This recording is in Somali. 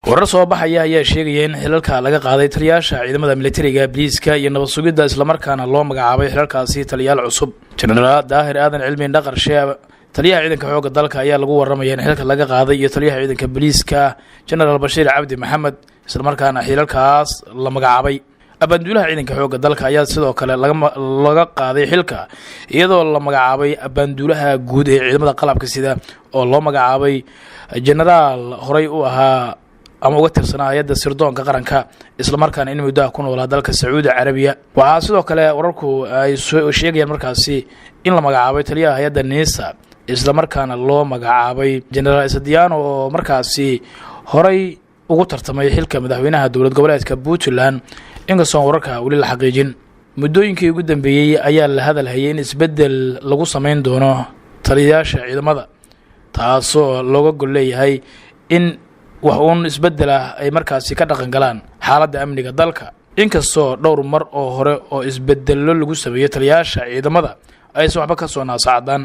Warar soo baxaya ayaa sheegaya in xilalka laga qaaday taliyaasha ciidamada militariga, biliiska iyo nabad sugidda, islamarkaana loo magacaabay xilalkaasi taliyaal cusub. Jenaraal Daahir Aadan Cilmi Dhaqarshe, taliyaha ciidanka xoogga dalka, ayaa lagu waramaya in xilka laga qaaday, iyo taliyaha ciidanka booliiska, Jenaraal Bashiir Cabdi Maxamed, islamarkaana xilalkaas la magacaabay. Abaanduulaha ciidanka xoogga dalka ayaa sidoo kale laga qaaday xilka, iyadoo la magacaabay abaanduulaha guud ee ciidamada qalabka sida, oo loo magacaabay jenaraal horey u ahaa ama uga tirsanaa hay-adda sirdoonka qaranka, islamarkaana in muddaha ku noolaa dalka Sacuudi Carabiya. Waxaa sidoo kale wararku ay sheegayaan markaasi in la magacaabay taliyaha hay-adda NISA, islamarkaana loo magacaabay Jenaraal Isadiano, oo markaasi horey ugu tartamay xilka madaxweynaha dowlad goboleedka Puntland, inkastoon wararka weli la xaqiijin. Muddooyinkii ugu dambeeyey ayaa la hadal hayay in isbeddel lagu samayn doono taliyayaasha ciidamada, taasoo looga gol leeyahay in wax uun isbeddel ah ay markaasi ka dhaqan galaan xaaladda amniga dalka, inkastoo dhowr mar oo hore oo isbedello lagu sameeyo taliyayaasha ciidamada aysan waxba ka soo naasacdaan.